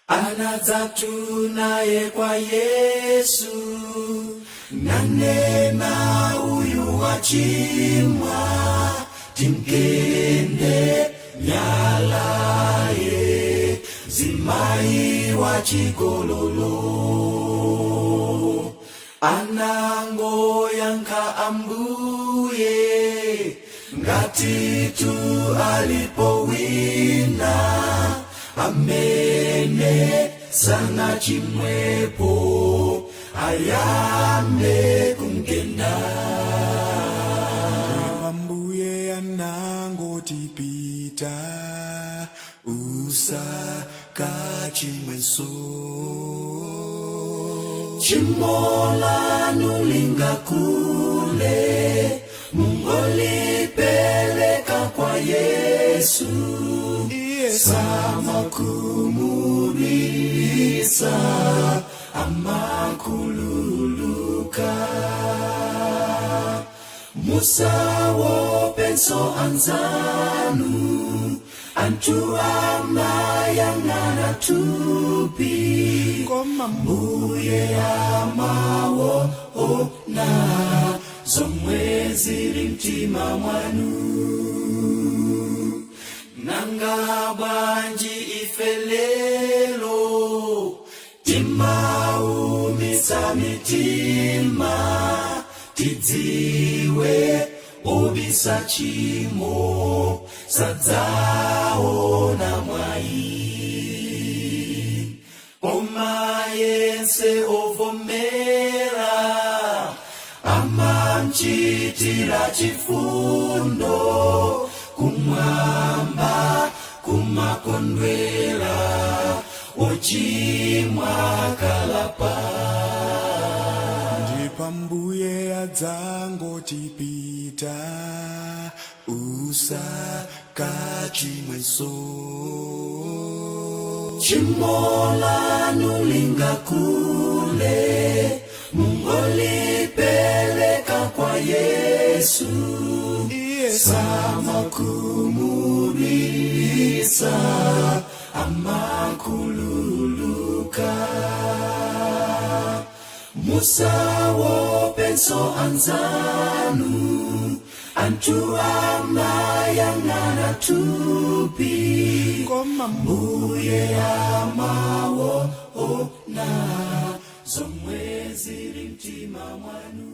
Anadzatu naye kwa Yesu, nanena, "Uyu wachimwa, timgende miyalaye." Mzimayi wachigololo anangoyankha, "Ambuye, ngatitu alipo wina amene sanachimwepo, ayambe kumgenda." Ambuye anangoti, "Pita, usakachimwenso." Tchimo lanu lingakule, mungolipeleka kwa Yesu. Samakhumudwitsa, amakhululuka. Musawopenso anzanu, anthu amayang'ana thupi, koma Mbuye amaona zomwe zili mtima mwanu. Nanga bwanji ife lelo timaumitsa mitima? Tidziwe obisa tchimo sadzaona mwayi, koma yense ovomera amamchitira chifundo. Kumwamba kumakondwera ochimwa akalapa. Ndipo Ambuye adzangoti, "Pita, usakachimwenso." Tchimo lanu lingakule, mungolipeleka kwa Yesu. Samakhumudwitsa, amakhululuka. Musawopenso anzanu, anthu amayang'ana thupi, koma Mbuye amaona zomwe zili mtima mwanu.